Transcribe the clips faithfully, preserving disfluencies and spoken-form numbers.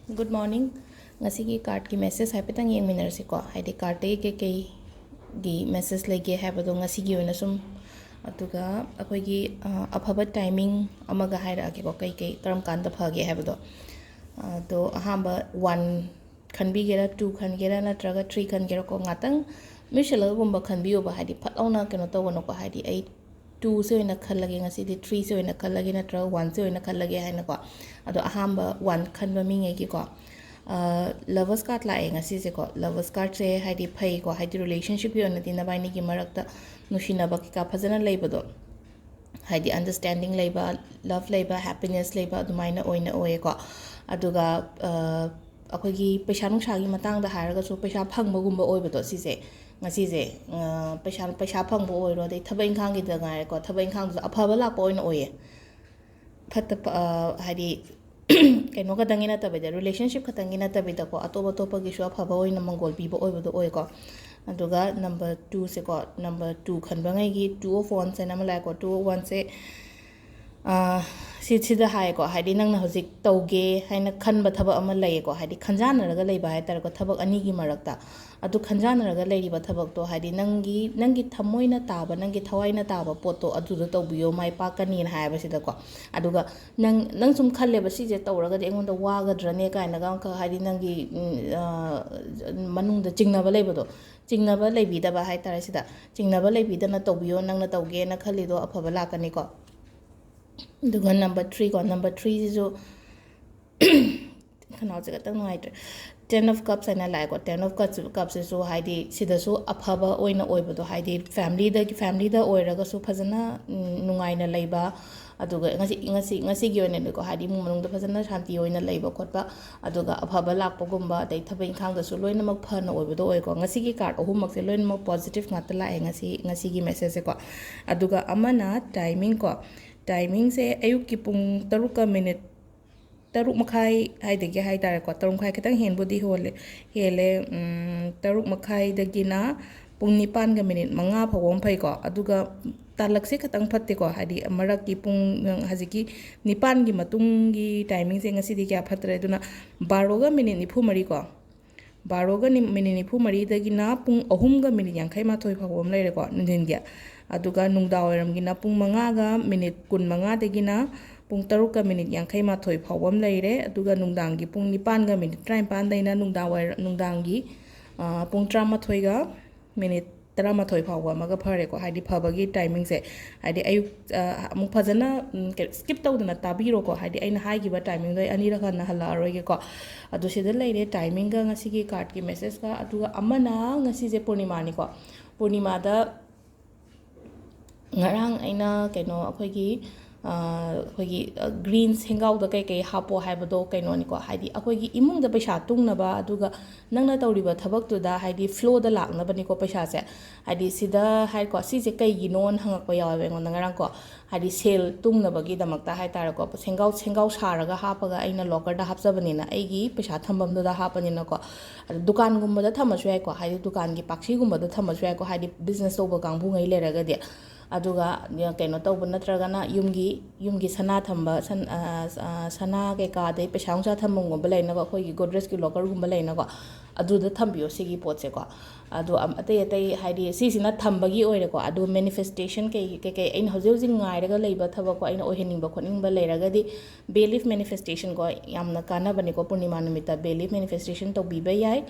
Good morning. ꯉꯁꯤꯒꯤ ꯀꯥꯔꯠꯀꯤ message ꯍꯥꯏꯐꯦꯠꯇꯪ ꯌꯦꯡꯃꯤꯟꯅꯔꯁꯤꯀꯣ, ꯍꯥꯏꯗꯤ ꯀꯥꯔꯠꯇꯒꯤ ꯀꯩꯀꯩꯒꯤ ꯃꯦꯁꯦꯖ ꯂꯩꯒꯦ ꯍꯥꯏꯕꯗꯣ ꯉꯁꯤꯒꯤ ꯑꯣꯏꯅ ꯁꯨꯝ꯫ ꯑꯗꯨꯒ ꯑꯩꯈꯣꯏꯒꯤ ꯑ, ꯑꯐꯕ ꯇꯥꯏꯃꯤꯡ ꯑꯃꯒ ꯍꯥꯏꯔꯛꯑꯒꯦꯀꯣ, ꯀꯩꯀꯩ ꯀꯔꯝ ꯀꯥꯟꯗ ꯐꯒꯦ ꯍꯥꯏꯕꯗꯣ꯫ ꯑꯗꯣ ꯑꯍꯥꯟꯕ ꯋꯥꯟ ꯈꯟꯕꯤꯒꯦꯔꯥ, ꯇꯨ ꯈꯟꯒꯦꯔꯥ, ꯅꯠꯇ꯭ꯔꯒ ꯊ꯭ꯔꯤ ꯈꯟꯒꯦꯔꯥꯀꯣ, ꯉꯥꯛꯇꯪ ꯃꯤꯠ ꯎꯏꯁꯤꯜꯂꯒꯒꯨꯝꯕ ꯈꯟꯕꯤꯌꯣꯕ, ꯍꯥꯏꯗꯤ ꯐꯠ ꯂꯥꯎꯅ ꯀꯩꯅꯣ ꯇꯧꯒꯅꯨꯀꯣ, ꯍꯥꯏꯗꯤ ꯑꯩ ꯇꯨꯁꯦ ꯑꯣꯏꯅ ꯈꯜꯂꯒꯦ ꯉꯁꯤꯗꯤ, ꯊ꯭ꯔꯤꯁꯦ ꯑꯣꯏꯅ ꯈꯜꯂꯒꯦ ꯅꯠꯇ꯭ꯔꯒ ꯋꯥꯟꯁꯦ ꯑꯣꯏꯅ ꯈꯜꯂꯒꯦ ꯍꯥꯏꯅꯀꯣ꯫ ꯑꯗꯣ ꯑꯍꯥꯟꯕ ꯋꯥꯟ ꯈꯟꯕ ꯃꯤꯉꯩꯒꯤꯀꯣ, ꯂꯚꯔꯁ ꯀꯥꯔꯠ ꯂꯥꯛꯑꯦ ꯉꯁꯤꯁꯦꯀꯣ꯫ ꯂꯚꯔꯁ ꯀꯥꯔꯠꯁꯦ ꯍꯥꯏꯗꯤ ꯐꯩꯀꯣ, ꯍꯥꯏꯗꯤ ꯔꯤꯂꯦꯁꯟꯁꯤꯞꯀꯤ ꯑꯣꯏꯅꯗꯤ ꯅꯕꯥꯏꯅꯤꯒꯤ ꯃꯔꯛꯇ ꯅꯨꯡꯁꯤꯅꯕ ꯀꯩꯀꯥ ꯐꯖꯅ ꯂꯩꯕꯗꯣ, ꯍꯥꯏꯗꯤ ꯑꯟꯗꯔꯁ꯭ꯇꯦꯟꯗꯤꯡ ꯂꯩꯕ, ꯂꯚ ꯂꯩꯕ, ꯍꯦꯄꯤꯅꯦꯁ ꯂꯩꯕ ꯑꯗꯨꯃꯥꯏꯅ ꯑꯣꯏꯅ ꯑꯣꯏꯌꯦꯀꯣ꯫ ꯑꯗꯨꯒ ꯑ, ꯑꯩꯈꯣꯏꯒꯤ ꯄꯩꯁꯥ ꯅꯨꯡꯁꯥꯒꯤ ꯃꯇꯥꯡꯗ ꯍꯥꯏꯔꯒꯁꯨ ꯄꯩꯁꯥ ꯐꯪꯕꯒꯨꯝꯕ ꯑꯣꯏꯕꯗꯣ ꯁꯤꯁꯦ, ꯉꯁꯤꯁꯦ ꯑ, ꯄꯩꯁꯥ ꯄꯩꯁꯥ ꯐꯪꯕ ꯑꯣꯏꯔꯣ, ꯑꯗꯩ ꯊꯕꯛ ꯏꯪꯈꯥꯡꯒꯤꯗ ꯉꯥꯏꯔꯦꯀꯣ, ꯊꯕꯛ ꯏꯪꯈꯥꯡꯗꯨꯁꯨ ꯑꯐꯕ ꯂꯥꯛꯄ ꯑꯣꯏꯅ ꯑꯣꯏꯌꯦ꯫ ꯐꯠꯇ ꯐ- ꯑ, ꯍꯥꯏꯗꯤ ꯀꯩꯅꯣ ꯈꯛꯇꯪꯒꯤ ꯅꯠꯇꯕꯤꯗ, ꯔꯤꯂꯦꯁꯟꯁꯤꯞ ꯈꯛꯇꯪꯒꯤ ꯅꯠꯇꯕꯤꯗꯀꯣ, ꯑꯇꯣꯞ ꯑꯇꯣꯞꯄꯒꯤꯁꯨ ꯑꯐꯕ ꯑꯣꯏꯅ ꯃꯪꯒꯣꯜ ꯄꯤꯕ ꯑꯣꯏꯕꯗꯣ ꯑꯣꯏꯀꯣ꯫ ꯑꯗꯨꯒ ꯅꯝꯕꯔ ꯇꯨꯁꯦꯀꯣ, ꯅꯝꯕꯔ ꯇꯨ ꯈꯟꯕꯉꯩꯒꯤ ꯇꯨ ꯑꯣꯐ ꯋꯥꯟꯁ ꯍꯥꯏꯅ ꯑꯃ ꯂꯥꯛꯑꯦꯀꯣ꯫ ꯇꯨ ꯑꯣꯐ ꯋꯥꯟꯁꯦ ꯁꯤ ꯁꯤꯗ ꯍꯥꯏꯌꯦꯀꯣ, ꯍꯥꯏꯗꯤ ꯅꯪꯅ ꯍꯧꯖꯤꯛ ꯇꯧꯒꯦ ꯍꯥꯏꯅ ꯈꯟꯕ ꯊꯕꯛ ꯑꯃ ꯂꯩꯌꯦꯀꯣ, ꯍꯥꯏꯗꯤ ꯈꯟꯖꯥꯟꯅꯔꯒ ꯂꯩꯕ ꯍꯥꯏ ꯇꯥꯔꯦꯀꯣ, ꯊꯕꯛ ꯑꯅꯤꯒꯤ ꯃꯔꯛꯇ꯫ ꯑꯗꯨ ꯈꯟꯖꯥꯟꯅꯔꯒ ꯂꯩꯔꯤꯕ ꯊꯕꯛꯇꯣ, ꯍꯥꯏꯗꯤ ꯅꯪꯒꯤ ꯅꯪꯒꯤ ꯊꯃꯣꯏꯅ ꯇꯥꯕ, ꯅꯪꯒꯤ ꯊꯋꯥꯏꯅ ꯇꯥꯕ ꯄꯣꯠꯇꯣ ꯑꯗꯨꯗ ꯇꯧꯕꯤꯌꯣ, ꯃꯥꯏ ꯄꯥꯛꯀꯅꯤꯅ ꯍꯥꯏꯌꯦꯕ ꯁꯤꯗꯀꯣ꯫ ꯑꯗꯨꯒ ꯅꯪ ꯅꯪ ꯁꯨꯝ ꯈꯜꯂꯦꯕ, ꯁꯤꯁꯦ ꯇꯧꯔꯒꯗꯤ ꯑꯩꯉꯣꯟꯗ ꯋꯥꯒꯗ꯭ꯔꯅꯦ ꯀꯥꯏꯅꯒ ꯑꯃꯈꯛ, ꯍꯥꯏꯗꯤ ꯅꯪꯒꯤ ꯎꯝ, ꯑ, ꯃꯅꯨꯡꯗ ꯆꯤꯡꯅꯕ ꯂꯩꯕꯗꯣ, ꯆꯤꯡꯅꯕ ꯂꯩꯕꯤꯗꯕ ꯍꯥꯏ ꯇꯥꯔꯦ ꯁꯤꯗ꯫ ꯆꯤꯡꯅꯕ ꯂꯩꯕꯤꯗꯅ ꯇꯧꯕꯤꯌꯣ, ꯅꯪꯅ ꯇꯧꯒꯦꯅ ꯈꯜꯂꯤꯗꯣ ꯑꯐꯕ ꯂꯥꯛꯀꯅꯤꯀꯣ꯫ ꯑꯗꯨꯒ ꯅꯝꯕꯔ ꯊ꯭ꯔꯤ ꯀꯣ, ꯅꯝꯕꯔ ꯊ꯭ꯔꯤꯁꯤꯁꯨ ꯈꯅꯥꯎꯁꯦ ꯈꯤꯇꯪ ꯅꯨꯡꯉꯥꯏꯇ꯭ꯔꯦ꯫ ꯇꯦꯟ ꯑꯣꯐ ꯀꯞꯁ ꯍꯥꯏꯅ ꯂꯥꯛꯑꯦꯀꯣ꯫ ꯇꯦꯟ ꯑꯣꯐ ꯀꯞꯁ ꯀꯞꯁꯤꯁꯨ ꯍꯥꯏꯗꯤ ꯁꯤꯗꯁꯨ ꯑꯐꯕ ꯑꯣꯏꯅ ꯑꯣꯏꯕꯗꯣ, ꯍꯥꯏꯗꯤ ꯐꯦꯃꯤꯂꯤꯗꯒꯤ, ꯐꯦꯃꯤꯂꯤꯗ ꯑꯣꯏꯔꯒꯁꯨ ꯐꯖꯅ ꯎꯝ, ꯅꯨꯡꯉꯥꯏꯅ ꯂꯩꯕ, ꯑꯗꯨꯒ ꯉꯁꯤ ꯉꯁꯤ ꯉꯁꯤꯒꯤ ꯑꯣꯏꯅꯗꯤꯀꯣ, ꯍꯥꯏꯗꯤ ꯏꯃꯨꯡ ꯃꯅꯨꯡꯗ ꯐꯖꯅ ꯁꯥꯟꯇꯤ ꯑꯣꯏꯅ ꯂꯩꯕ ꯈꯣꯠꯄ, ꯑꯗꯨꯒ ꯑꯐꯕ ꯂꯥꯛꯄꯒꯨꯝꯕ, ꯑꯗꯩ ꯊꯕꯛ ꯏꯪꯈꯥꯡꯗꯁꯨ ꯂꯣꯏꯅꯃꯛ ꯐꯅ ꯑꯣꯏꯕꯗꯣ ꯑꯣꯏꯀꯣ꯫ ꯉꯁꯤꯒꯤ ꯀꯥꯔꯠ ꯑꯍꯨꯝꯃꯛꯁꯦ ꯂꯣꯏꯅꯃꯛ ꯄꯣꯖꯤꯇꯤꯚ ꯉꯥꯛꯇ ꯂꯥꯛꯑꯦ ꯉꯁꯤ ꯉꯁꯤꯒꯤ ꯃꯦꯁꯦꯖꯁꯦꯀꯣ꯫ ꯑꯗꯨꯒ ꯑꯃꯅ ꯇꯥꯏꯃꯤꯡ ꯀꯣ, ꯇꯥꯏꯃꯤꯡꯁꯦ ꯑꯌꯨꯛꯀꯤ ꯄꯨꯡ ꯇꯔꯨꯛꯀ ꯃꯤꯅꯤꯠ ꯇꯔꯨꯛ ꯃꯈꯥꯏ ꯍꯥꯏꯗꯒꯤ ꯍꯥꯏ ꯇꯥꯔꯦꯀꯣ, ꯇꯔꯨꯛ ꯃꯈꯥꯏ ꯈꯤꯇꯪ ꯍꯦꯟꯕꯨꯗꯤ ꯍꯣꯜꯂꯦ, ꯍꯦꯜꯂꯦ꯫ ꯎꯝ, ꯇꯔꯨꯛ ꯃꯈꯥꯏꯗꯒꯤꯅ ꯄꯨꯡ ꯅꯤꯄꯥꯟꯒ ꯃꯤꯅꯤꯠ ꯃꯉꯥ ꯐꯥꯎꯕ ꯑꯃ ꯐꯩꯀꯣ꯫ ꯑꯗꯨꯒ ꯇꯥꯂꯛꯁꯦ ꯈꯇꯪ ꯐꯠꯇꯦꯀꯣ, ꯍꯥꯏꯗꯤ ꯃꯔꯛꯀꯤ ꯄꯨꯡ, ꯍꯧꯖꯤꯛꯀꯤ ꯅꯤꯄꯥꯟꯒꯤ ꯃꯇꯨꯡꯒꯤ ꯇꯥꯏꯃꯤꯡꯁꯦ ꯉꯁꯤꯗꯤ ꯀꯌꯥ ꯐꯠꯇ꯭ꯔꯦ꯫ ꯑꯗꯨꯅ ꯕꯥꯔꯣꯒ ꯃꯤꯅꯤꯠ ꯅꯤꯐꯨ ꯃꯔꯤꯀꯣ, ꯕꯥꯔꯣꯒ ꯅꯤ-, ꯃꯤꯅꯤꯠ ꯅꯤꯐꯨ ꯃꯔꯤꯗꯒꯤꯅ ꯄꯨꯡ ꯑꯍꯨꯝꯒ ꯃꯤꯅꯤꯠ ꯌꯥꯡꯈꯩ ꯃꯥꯊꯣꯏ ꯐꯥꯎꯕ ꯑꯃ ꯂꯩꯔꯦꯀꯣ, ꯅꯨꯡꯊꯤꯟꯒꯤ꯫ ꯑꯗꯨꯒ ꯅꯨꯡꯗꯥꯡ ꯋꯥꯏꯔꯝꯒꯤꯅ ꯄꯨꯡ ꯃꯉꯥꯒ ꯃꯤꯅꯤꯠ ꯀꯨꯟꯃꯉꯥꯗꯒꯤꯅ ꯄꯨꯡ ꯇꯔꯨꯛꯀ ꯃꯤꯅꯤꯠ ꯌꯥꯡꯈꯩ ꯃꯥꯊꯣꯏ ꯐꯥꯎꯕ ꯑꯃ ꯂꯩꯔꯦ꯫ ꯑꯗꯨꯒ ꯅꯨꯡꯗꯥꯡꯒꯤ ꯄꯨꯡ ꯅꯤꯄꯥꯟꯒ ꯃꯤꯅꯤꯠ ꯇꯔꯥꯅꯤꯄꯥꯟꯗꯩꯅ ꯅꯨꯡꯗꯥꯡ ꯋꯥꯏꯔ-, ꯅꯨꯡꯗꯥꯡꯒꯤ, ꯑ, ꯄꯨꯡ ꯇꯔꯥꯃꯥꯊꯣꯏꯒ ꯃꯤꯅꯤꯠ ꯇꯔꯥꯃꯥꯊꯣꯏ ꯐꯥꯎꯕ ꯑꯃꯒ ꯐꯔꯦꯀꯣ, ꯍꯥꯏꯗꯤ ꯐꯕꯒꯤ ꯇꯥꯏꯃꯤꯡꯁꯦ꯫ ꯍꯥꯏꯗꯤ ꯑꯌꯨꯛ, ꯑ, ꯑꯃꯨꯛ ꯐꯖꯅ, ꯎꯝ, ꯀꯩ-, skip ꯇꯧꯗꯅ ꯇꯥꯕꯤꯔꯣꯀꯣ, ꯍꯥꯏꯗꯤ ꯑꯩꯅ ꯍꯥꯏꯈꯤꯕ ꯇꯥꯏꯃꯤꯡꯗꯣ ꯑꯩ ꯑꯅꯤꯔꯛ ꯍꯟꯅ ꯍꯜꯂꯛꯑꯔꯣꯏꯒꯦꯀꯣ꯫ ꯑꯗꯨ ꯁꯤꯗ ꯂꯩꯔꯦ ꯇꯥꯏꯃꯤꯡꯒ ꯉꯁꯤꯒꯤ ꯀꯥꯔꯠꯀꯤ ꯃꯦꯁꯦꯖꯀ꯫ ꯑꯗꯨꯒ ꯑꯃꯅ ꯉꯁꯤꯁꯦ ꯄꯨꯔꯅꯤꯃꯥꯅꯤꯀꯣ, ꯄꯨꯔꯅꯤꯃꯥꯗ ꯉꯔꯥꯡ ꯑꯩꯅ ꯀꯩꯅꯣ ꯑꯩꯈꯣꯏꯒꯤ, ꯑ, ꯑꯩꯈꯣꯏꯒꯤ, ꯑ, ꯒ꯭ꯔꯤꯟ ꯁꯦꯡꯒꯥꯎꯗ ꯀꯩꯀꯩ ꯍꯥꯞꯄꯣ ꯍꯥꯏꯕꯗꯣ ꯀꯩꯅꯣꯅꯤꯀꯣ, ꯍꯥꯏꯗꯤ ꯑꯩꯈꯣꯏꯒꯤ ꯏꯃꯨꯡꯗ ꯄꯩꯁꯥ ꯇꯨꯡꯅꯕ, ꯑꯗꯨꯒ ꯅꯪꯅ ꯇꯧꯔꯤꯕ ꯊꯕꯛꯇꯨꯗ ꯍꯥꯏꯗꯤ ꯐ꯭ꯂꯣꯗ ꯂꯥꯛꯅꯕꯅꯤꯀꯣ ꯄꯩꯁꯥꯁꯦ꯫ ꯍꯥꯏꯗꯤ ꯁꯤꯗ ꯍꯥꯏꯀꯣ, ꯁꯤꯁꯦ ꯀꯩꯒꯤꯅꯣꯅ ꯍꯪꯉꯛꯄ ꯌꯥꯎꯋꯦꯕ ꯑꯩꯉꯣꯟꯗ ꯉꯔꯥꯡꯀꯣ꯫ ꯍꯥꯏꯗꯤ ꯁꯦꯜ ꯇꯨꯡꯅꯕꯒꯤꯗꯃꯛꯇ ꯍꯥꯏꯇꯥꯔꯦꯀꯣ, ꯁꯦꯡꯒꯥꯎ, ꯁꯦꯡꯒꯥꯎ ꯁꯥꯔꯒ ꯍꯥꯞꯄꯒ ꯑꯩꯅ ꯂꯣꯀꯔꯗ ꯍꯥꯞꯆꯕꯅꯤꯅ ꯑꯩꯒꯤ ꯄꯩꯁꯥ ꯊꯝꯐꯝꯗꯨꯗ ꯍꯥꯞꯄꯅꯤꯅꯀꯣ꯫ ꯑꯗꯣ ꯗꯨꯀꯥꯟꯒꯨꯝꯕꯗ ꯊꯝꯃꯁꯨ ꯌꯥꯏꯀꯣ, ꯍꯥꯏꯗꯤ ꯗꯨꯀꯥꯟꯒꯤ ꯄꯥꯛꯁꯤꯒꯨꯝꯕꯗ ꯊꯝꯃꯁꯨ ꯌꯥꯏꯀꯣ, ꯍꯥꯏꯗꯤ ꯕꯤꯖꯤꯅꯦꯁ ꯇꯧꯕ ꯀꯥꯡꯕꯨꯉꯩ ꯂꯩꯔꯒꯗꯤ꯫ ꯑꯗꯨꯒ ꯀꯩꯅꯣ ꯇꯧꯕ ꯅꯠꯇ꯭ꯔꯒꯅ ꯌꯨꯝꯒꯤ, ꯌꯨꯝꯒꯤ ꯁꯅꯥ ꯊꯝꯕ, ꯁꯟ-, ꯑ, ꯑ, ꯁꯅꯥ ꯀꯩꯀꯥ, ꯑꯗꯩ ꯄꯩꯁꯥ ꯅꯨꯡꯁꯥ ꯊꯝꯐꯝꯒꯨꯝꯕ ꯂꯩꯅꯕ, ꯑꯩꯈꯣꯏꯒꯤ ꯒꯣꯗ꯭ꯔꯦꯖꯀꯤ ꯂꯣꯀꯔꯒꯨꯝꯕ ꯂꯩꯅꯀꯣ, ꯑꯗꯨꯗ ꯊꯝꯕꯤꯌꯣ ꯁꯤꯒꯤ ꯄꯣꯠꯁꯦꯀꯣ꯫ ꯑꯗꯣ ꯑꯝ-, ꯑꯇꯩ ꯑꯇꯩ ꯍꯥꯏꯗꯤ ꯁꯤꯁꯤꯅ ꯊꯝꯕꯒꯤ ꯑꯣꯏꯔꯦꯀꯣ꯫ ꯑꯗꯣ ꯃꯦꯅꯤꯐꯦꯁꯇꯦꯁꯟ ꯀꯩ ꯀꯩꯀꯩ ꯑꯩꯅ ꯍꯧꯖꯤꯛ ꯍꯧꯖꯤꯛ ꯉꯥꯏꯔꯒ ꯂꯩꯕ ꯊꯕꯛꯀꯣ, ꯑꯩꯅ ꯑꯣꯏꯍꯟꯅꯤꯡꯕ ꯈꯣꯠꯅꯤꯡꯕ ꯂꯩꯔꯒꯗꯤ ꯕꯦ ꯂꯤꯐ ꯃꯦꯅꯤꯐꯦꯁꯇꯦꯁꯟꯀꯣ ꯌꯥꯝꯅ ꯀꯥꯟꯅꯕꯅꯤꯀꯣ ꯄꯨꯔꯅꯤꯃꯥ ꯅꯨꯃꯤꯠꯇ ꯕꯦ ꯂꯤꯐ ꯃꯦꯅꯤꯐꯦꯁꯇꯦꯁꯟ ꯇꯧꯕꯤꯕ ꯌꯥꯏ꯫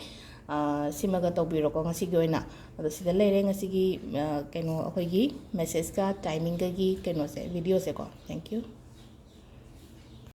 ꯑ, ꯁꯤꯃꯒ ꯇꯧꯕꯤꯔꯣꯀꯣ ꯉꯁꯤꯒꯤ ꯑꯣꯏꯅ꯫ ꯑꯗꯣ ꯁꯤꯗ ꯂꯩꯔꯦ ꯉꯁꯤꯒꯤ, ꯑ, ꯀꯩꯅꯣ ꯑꯩꯈꯣꯏꯒꯤ ꯃꯦꯁꯦꯖꯀ ꯇꯥꯏꯃꯤꯡꯒꯒꯤ ꯀꯩꯅꯣꯁꯦ, ꯚꯤꯗꯤꯑꯣꯁꯦꯀꯣ꯫ Thank you꯫